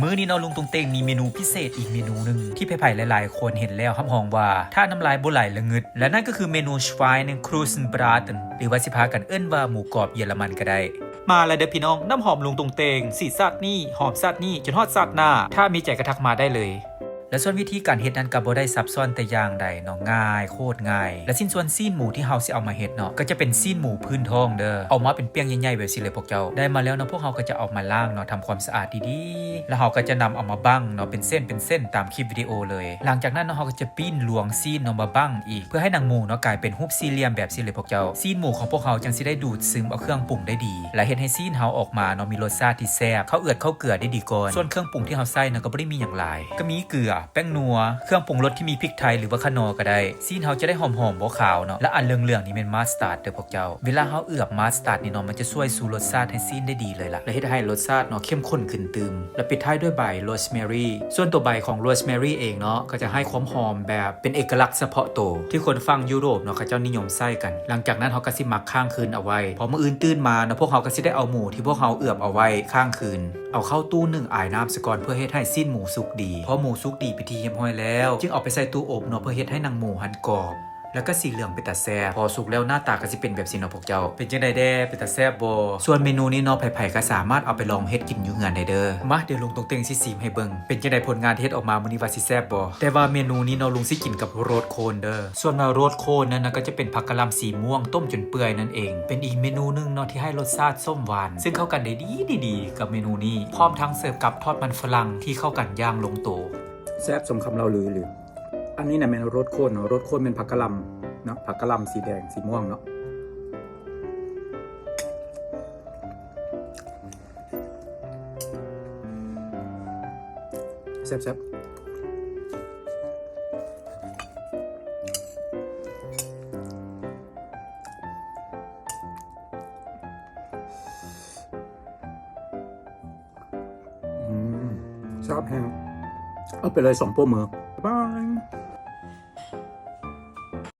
ມື້ນີ້ເນາະ ລຸງຕົງເຕັງມີເມນູພິເສດອີກເມນູໜຶ່ງ ທີ່ໃຜໆຫຼາຍໆຄົນເຫັນແລ້ວຮັບຮອງວ່າຖ້ານ້ຳລາຍບໍ່ໄຫຼລະງຶດ ແລະນັ້ນກໍຄືເມນູ Schweinenkrustenbraten ຫຼືວ່າຊິພາກັນເອີ້ນວ່າໝູກອບເຢຍລະມັນກໍໄດ້. ມາແລ້ວເດີພີ່ນ້ອງ ນ້ຳຫອມລຸງຕົງເຕັງ ສີຊາດນີ້ ຫອມຊາດນີ້ ຈົນຮອດຊາດໜ້າ ຖ້າມີໃຈກໍທັກມາໄດ້ເລີຍ. ແລະສ່ວນວິທີການເຮັດນັ້ນກໍບໍ່ໄດ້ຊັບຊ້ອນແຕ່ຢ່າງໃດເນາະ ງ່າຍ ໂຄດງ່າຍ. ແລະຊິ້ນສ່ວນຊີ້ນໝູທີ່ເຮົາຊິເອົາມາເຮັດເນາະ ກໍຈະເປັນຊີ້ນໝູພື້ນທ້ອງເດີ ເອົາມາເປັນປ່ຽງໃຫຍ່ໆແບບຊີ້ເລີຍພວກເຈົ້າ. ໄດ້ມາແລ້ວເນາະ ພວກເຮົາກໍຈະເອົາມາລ້າງເນາະ ທຳຄວາມສະອາດດີໆ ແລ້ວເຮົາກໍຈະນຳເອົາມາບັ້ງເນາະ ເປັນເສັ້ນເປັນເສັ້ນຕາມຄລິບວິດີໂອເລີຍ. ຫຼັງຈາກນັ້ນເນາະ ເຮົາກໍຈະປີ້ນລວງຊີ້ນເນາະມາບັ້ງອີກ ເພື່ອໃຫ້ໜັງໝູເນາະກາຍເປັນຮູບສີ່ຫຼ່ຽມແບບຊີ້ເລີຍພວກເຈົ້າ. ຊີ້ນໝູຂອງພວກເຮົາຈັ່ງຊິໄດ້ດູດຊຶມເອົາເຄື່ອງປຸງໄດ້ດີ ແລະເຮັດໃຫ້ຊີ້ນເຮົາອອກມາເນາະ ມີລົດຊາດທີ່ແຊບ ເຂົ້າເອືອດເຂົ້າເກືອໄດ້ດີກ່ອນ. ສ່ວນເຄື່ອງປຸງທີ່ເຮົາໃສ່ເນາະ ກໍບໍ່ໄດ້ມີຫຍັງຫຼາຍ ກໍມີເກືອ ແປ້ງນົວ ເຄື່ອງປຸງລົດທີ່ມີພິກໄທ ຫຼືວ່າຂະໜໍກໍໄດ້. ຊີ້ນເຮົາຈະໄດ້ຫອມໆ ບໍ່ຄາວເນາະ ແລະອັນເຫຼືອງໆນີ້ແມ່ນ mustard ເດີພວກເຈົ້າ. ເວລາເຮົາເອືອບ mustard ນີ້ເນາະ ມັນຈະຊ່ວຍຊູລົດຊາດໃຫ້ຊີ້ນໄດ້ດີເລີຍລະ ແລະເຮັດໃຫ້ລົດຊາດເນາະເຂັ້ມຂຸ້ນຂຶ້ນຕື່ມ. ແລະປິດທ້າຍດ້ວຍໃບ rosemary. ສ່ວນຕົວໃບຂອງ rosemary ເອງເນາະ ກໍຈະໃຫ້ຄວາມຫອມແບບເປັນເອກະລັກສະເພາະໂຕ ທີ່ຄົນຝັ່ງຢູໂຣບເນາະ ເຂົາເຈົ້ານິຍົມໃຊ້ກັນ. ຫຼັງຈາກນັ້ນເຮົາກໍຊິໝັກຄ້າງຄືນເອົາໄວ້. ພໍມື້ອື່ນຕື່ນມາເນາະ ພວກເຮົາກໍຊິໄດ້ເອົາໝູທີ່ພວກເຮົາເອືອບເອົາໄວ້ຄ້າງຄືນ ເອົາເຂົ້າຕູ້ໜຶ້ງອາຍນ້ຳສາກ່ອນ ເພື່ອເຮັດໃຫ້ຊີ້ນໝູສຸກດີ. ພໍໝູສຸກດີເປັນທີ່ຮຽບຮ້ອຍແລ້ວ ຈຶ່ງເອົາໄປໃສ່ຕູ້ອົບເນາະ ເພື່ອເຮັດໃຫ້ໜັງໝູຫັ້ນກອບ ແລ້ວກໍສີເຫຼືອງເປັນຕາແຊບ. ພໍສຸກແລ້ວໜ້າຕາກໍຊິເປັນແບບຊີ້ເນາະພວກເຈົ້າ. ເປັນຈັ່ງໃດແດ່ ເປັນຕາແຊບບໍ່? ສ່ວນເມນູນີ້ເນາະ ໃຜໆກໍສາມາດເອົາໄປລອງເຮັດກິນຢູ່ເຮືອນໄດ້ເດີ. ມາ ດຽວລຸງຕົງເຕັງຊິຊີມໃຫ້ເບິ່ງ ເປັນຈັ່ງໃດຜົນງານທີ່ເຮັດອອກມາມື້ນີ້ ວ່າຊິແຊບບໍ່? ແຕ່ວ່າເມນູນີ້ເນາະ ລຸງຊິກິນກັບໂຣດໂຄນເດີ. ສ່ວນວ່າໂຣດໂຄນນັ້ນນະ ກໍຈະເປັນຜັກກະຫຼ່ຳສີມ່ວງຕົ້ມຈົນເປື່ອຍນັ້ນເອງ. ເປັນອີກເມນູໜຶ່ງເນາະ ທີ່ໃຫ້ລົດຊາດສົ້ມຫວານ ຊຶ່ງເຂົ້າກັນໄດ້ດີໆກັບເມນູນີ້ ພ້ອມທັງເສີບກັບທອດມັນຝຣັ່ງທີ່ເຂົ້າກັນຢ່າງລົງໂຕ. ແຊບສົມຄຳເລົ່າລື. ອັນນີ້ນະແມ່ນໂຣດໂຄນເນາະ ໂຣດໂຄນແມ່ນຜັກກະຫຼ່ຳເນາະ ຜັກກະຫຼ່ຳສີແດງ ສີມ່ວງເນາະ. ແຊບໆ. ອືມ ແຊບແຮງ. ເອົາໄປເລີຍສອງໂປ້ມື. ບາຍບາຍ.